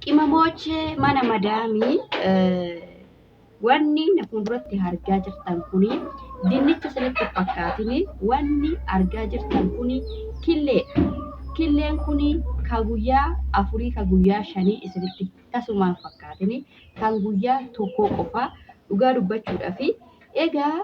Qimamoochee mana madaamii wanni na fuulduratti argaa jirtan kuni dinnicha isinitti hin fakkaatini. Wanni argaa jirtan kuni killeedha. Killeen kuni ka guyyaa afurii ka guyyaa shanii isinitti tasumaa hin fakkaatini. Kan guyyaa tokkoo qofa dhugaa dubbachuudhafi. Egaa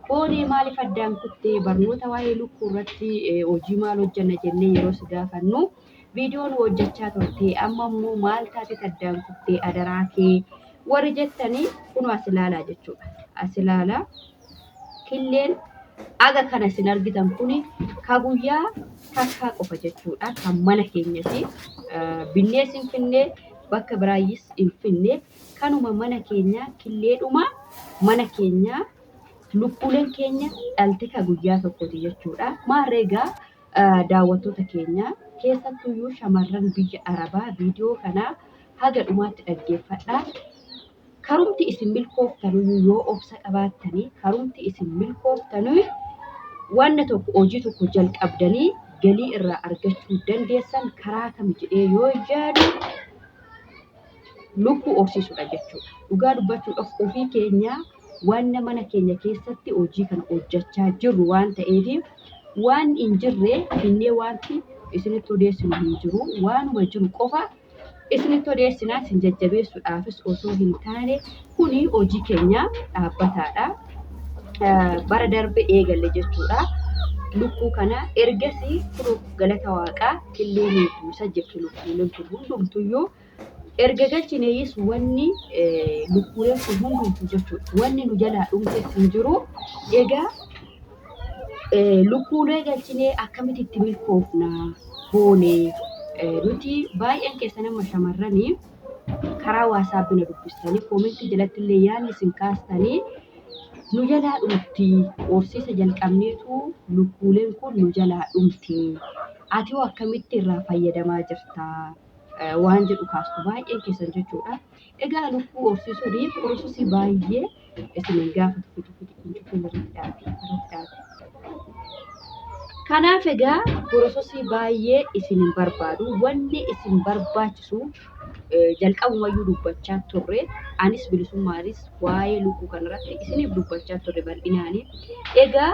boonee maaliif addaan kuttee barnoota waa'ee lukkuu irratti hojii maal hojjanna jennee yeroo si gaafannu Viidiyoo nu hojjachaa turte amma immoo maal taatet addaan kuttee adaraa kee warri jettanii kunoo as ilaalaa jechuudha. As ilaalaa killeen aga kana isin argitan kuni ka guyyaa takkaa qofa jechuudha. Kan mana keenyati. Binnees hin finne bakka biraayyis hin finne kanuma mana keenyaa killeedhuma mana keenyaa lukkuuleen keenya dhalte ka guyyaa tokkooti jechuudha. Maarree egaa Daawwattoota keenya keessattuyyuu shamarran biyya Arabaa viidiyoo kana haga dhumaatti dhaggeeffadhaa. Karumti isin milkooftanuyyuu yoo obsa qabaattanii karumti isin milkooftanuy wanna tokko hojii tokko jalqabdanii galii irraa argachuu dandeessan karaa kami jedhee yoo yaadu lukkuu horsiisuudha jechuudha. Dhugaa dubbachuudhaaf ofii keenyaa wanna mana keenya keessatti hojii kana hojjechaa jirru waan ta'eef waan hin jirre finnee wanti isinitti odeessinu hin jiru. Waanuma jiru qofa isinitti odeessinaa isin jajjabeessuudhaafis osoo hin taane kuni hojii keenya dhaabbataadha. Bara darbe eegalle jechuudha. Lukkuu kana ergasii kunoo galata waaqaa killee nuuf buusa jirti lukkuuleen kun hundumtuyyuu. Erga galchineeyis wanni lukkuuleen kun hundumtuu jechuudha. Wanni nu jalaa dhumtes hin jiru. Egaa lukkuulee galchinee akkamitti itti milkoofna boonee nuti baay'een keessan amma shamarranii karaa waasaappi na dubbistanii koomentii jalatti illee yaadni isin kaastanii nu jalaa dhumti horsiisa jalqabneetu lukkuuleen kun nu jalaa dhumti ati hoo akkamitti irraa fayyadamaa jirta waan jedhu kaastu baay'een keessan jechuudha. Egaa lukkuu horsiisuun pirosesii baay'ee isin hin gaafatu fiti fiti hin cufin irratti dhaabi irratti dhaabi. Kanaaf egaa pirosesii baay'ee isin hin barbaadu. Wanni isin barbaachisu jalqabumayyuu dubbachaa turre. Anis bilisummaanis waa'ee lukkuu kanarratti isiniif dubbachaa turre bal'inaani. Egaa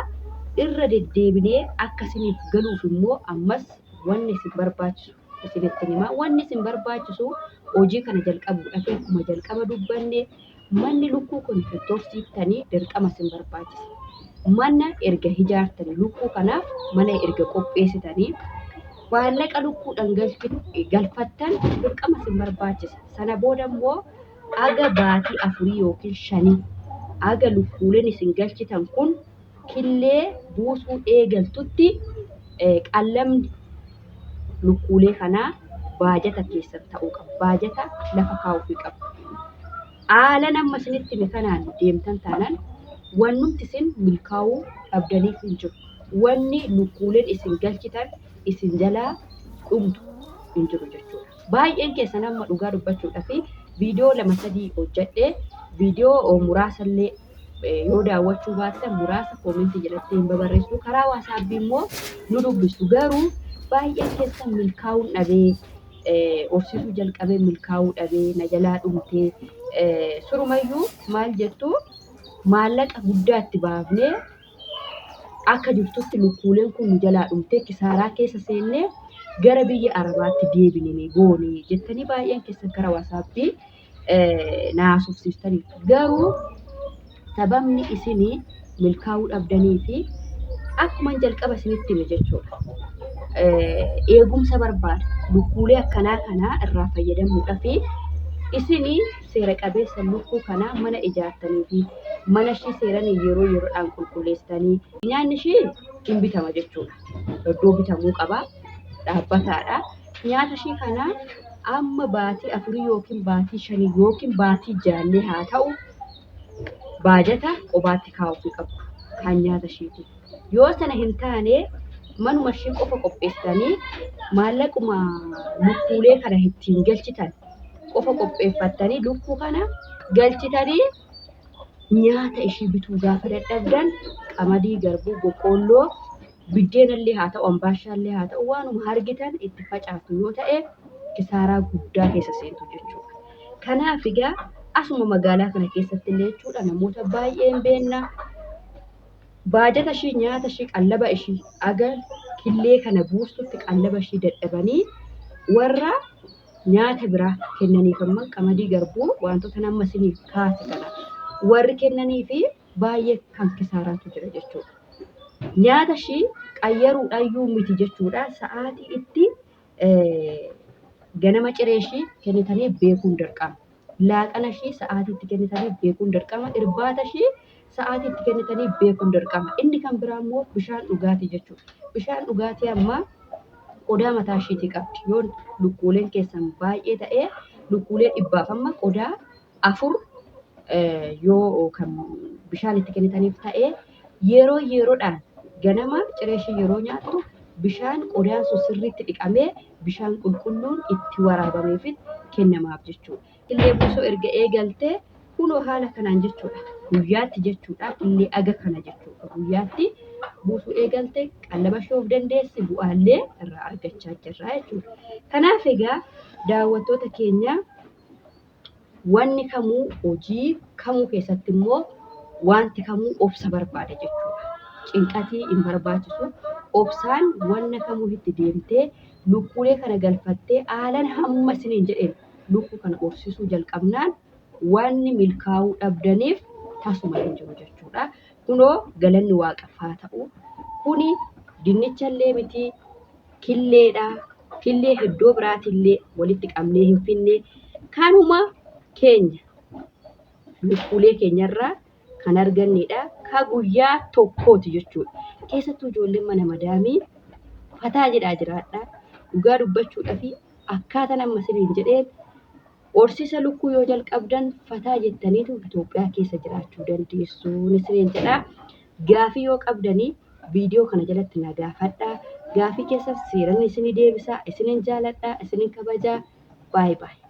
irra deddeebinee akka isiniif galuuf immoo ammas wanni isin barbaachisu isinittin hima. Wanni isin barbaachisu hojii kana jalqabuudhaaf akkuma jalqaba dubbanne manni lukkuu kun itti horsiiftanii dirqama isin barbaachisa. Mana erga ijaartanii lukkuu kanaaf mana erga qopheessitanii maallaqa lukkuudhaan galfattan dirqama isin barbaachisa. Sana booda immoo aga baatii afurii yookiin shanii aga lukkuuleen isin galchitan kun killee buusuu eegaltutti qallamni lukkuulee kanaa baajata keessan ta'uu qaba. Baajata lafa kaa'uufii qabdu. Haalan amma isinitti hime kanaan deemtan taanaan wannumti isin milkaa'uu dhabdaniif hin jiru. Wanni lukkuuleen isin galchitan isin jalaa dhumtu hin jiru jechuudha. Baay'een keessan amma dhugaa dubbachuudhaaf viidiyoo lama sadii hojjedhee viidiyoo muraasallee yoo daawwachuu baattan muraasa koomentii jalatti hin babarreessitu. Karaa waasaabbii immoo nu dubbistu. Garuu baay'een keessan milkaa'uun dhabee horsiisuu jalqabee milkaa'uu dhabee na jalaa dhumtee surumayyuu maal jettu maallaqa guddaa itti baafnee akka jirtutti lukkuuleen kun nu jalaa dhumtee kisaaraa keessa seennee gara biyya Arabaatti deebine boone jettanii baay'een keessan karaa waasaabbii na haasofsiistaniitu. Garuu sababni isin milkaa'uu dhabdanii fi akkuman jalqaba isinitti hime jechuudha. Eegumsa barbaada. Lukkuulee akkanaa kanaa irraa fayyadamuudhaaf isin seera qabeessa lukkuu kanaa mana ijaartanii fi mana ishii seeraan yeroo yeroodhaan qulqulleessitanii nyaanni ishii hin bitama jechuudha. Iddoo bitamuu qaba. Dhaabbataadha. Nyaata ishii kana amma baatii afurii yookiin baatii shanii yookiin baatii jaallee haa ta'u baajata qobaatti kaa'uufii qabdu kan nyaata ishiiti. Yoo sana hin taane manuma ishii qofa qopheessitanii maallaquma lukkuulee kana ittiin galchitan qofa qopheeffattanii lukkuu kana galchitanii nyaata ishii bituu gaafa dadhabdan qamadii, garbuu, boqqoolloo Biddeenallee haa ta'u, ambaashaallee haa ta'u waanuma argitan itti facaaftu yoo ta'e kisaaraa guddaa keessa seentu jechuudha. Kanaaf egaa asuma magaalaa kana keessatti illee jechuudha namoota baay'een beenna. Baajata ishii, nyaata ishii, qallaba ishii aga killee kana buustutti qallaba ishii dadhabanii warra nyaata biraa kennaniif amma qamadii, garbuu wantoota nama isiniif kaase kana warri kennanii fi baay'ee kan kisaaraatu jira jechuudha. Nyaata ishii qayyaruudhaayyuu miti jechuudha. Sa'aatii itti ganama ciree ishii kennitanii beekuun dirqama. Laaqana ishii sa'aatii itti kennitanii beekuun dirqama. Irbaata ishii sa'aatii itti kennitanii beekuun dirqama. Inni kan biraa immoo bishaan dhugaatii jechuudha. Bishaan dhugaatii ammaa qodaa mataa ishiitii qabdi. Yoo lukkuuleen keessan baay'ee ta'ee lukkuulee 100f amma qodaa 4 yoo kan bishaan itti kennitaniif ta'ee yeroo yeroodhaan ganama ciree ishii yeroo nyaattu bishaan qodaan sun sirriitti dhiqamee bishaan qulqulluun itti waraabameef kennamaaf jechuudha. Killee buusuu erga eegaltee kunoo haala kanaan jechuudha. Guyyaatti jechuudha. Killee aga kana jechuudha. Guyyaatti buusuu eegalte qallaba ishee of dandeessi bu'aallee irraa argachaa jirra jechuudha. Kanaaf egaa daawwattoota keenya wanni kamuu hojii kamuu keessatti immoo wanti kamuu obsa barbaada jechuudha. Cinqatii hin barbaachisu. Obsaan wanna kamuu itti deemtee lukkuulee kana galfattee haalan hamma isiniin jedheen lukkuu kana horsiisuu jalqabnaan wanni milkaa'uu dhabdaniif tasuma hin jiru jechuudha. Kunoo galanni waaqaaf haa ta'u. Kuni dinnichallee miti killeedha. Killee iddoo biraatillee walitti qabnee hin finne. Kanuma keenya lukkuulee keenyarraa kan argannedha. Ka guyyaa tokkooti jechuudha. Keessattuu ijoolleen mana madaamii fataa jedhaa jiraadha. Dhugaa dubbachuudhaa fi akkaataan amma isiniin jedheen horsiisa lukkuu yoo jalqabdan fataa jettaniitu Itoophiyaa keessa jiraachuu dandeessu isiniin jedha. Gaafii yoo qabdanii viidiyoo kana jalatti na gaafadhaa. Gaafii keessan seeraan isinii deebisa. Isinin jaaladha. Isinin kabajaa. Baay'ee baay'ee.